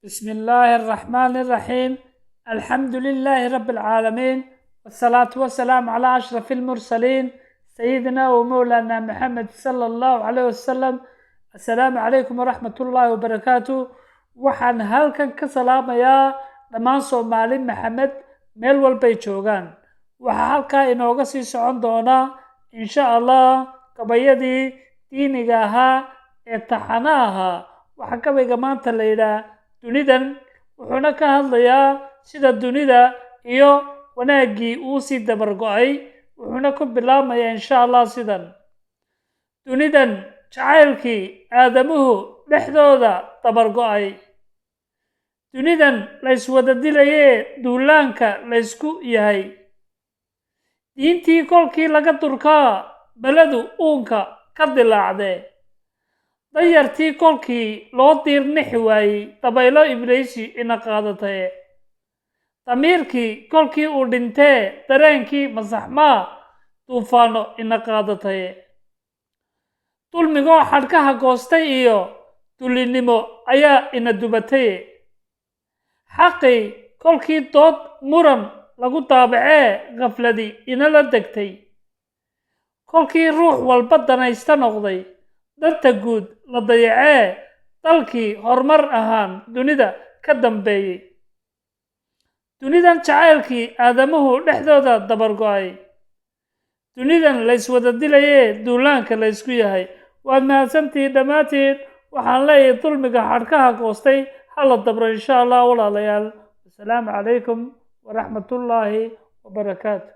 بسم الله الرحمن الرحيم، الحمد لله رب العالمين، والصلاة والسلام على أشرف المرسلين، سيدنا ومولانا محمد صلى الله عليه وسلم. السلام عليكم ورحمة الله وبركاته. Waxaan halkan ka salaamayaa dhammaan Soomaali Maxamed meel walbay joogaan. Waxaa halkaa inooga sii socon doonaa, insha Allah, gabayadii diiniga ahaa ee taxana ahaa. Waxaa gabayga maanta la yidhaah "Dunidan", wuxuuna ka hadlayaa sida dunida iyo wanaaggii uu sii dabar go'ay. Wuxuuna ku bilaabmayaa, insha Allah, sidan: Dunidan jacaylkii aadamuhu dhexdooda dabar go'ay, dunidan layswada dilayee duulaanka laysku yahay, diintii kolkii laga durkaa beladu uunka ka dilaacdee, danyartii kolkii loo diirnixi waayey dabaylo ibliisi ina qaadataye, damiirkii kolkii uu dhintee dareenkii masaxmaa duufaano ina qaadataye, dulmigoo xadhkaha goostay iyo dullinimo ayaa ina dubataye, xaqii kolkii dood muran lagu daabacee khafladi inala degtay, kolkii ruux walba danaysta noqday, danta guud la dayacee dalkii horumar ahaan dunida ka dambeeyey, dunidan jacaylkii aadamuhu dhexdooda dabar go'ay, dunidan layswada dilayee duulaanka laysku yahay. Waad mahadsantihiin dhammaantiin. Waxaan leeyahay, dulmiga xadhkaha goostay ha la dabro, insha Allah. Walaalayaal, wasalaamu calaykum waraxmatullaahi wabarakaatu.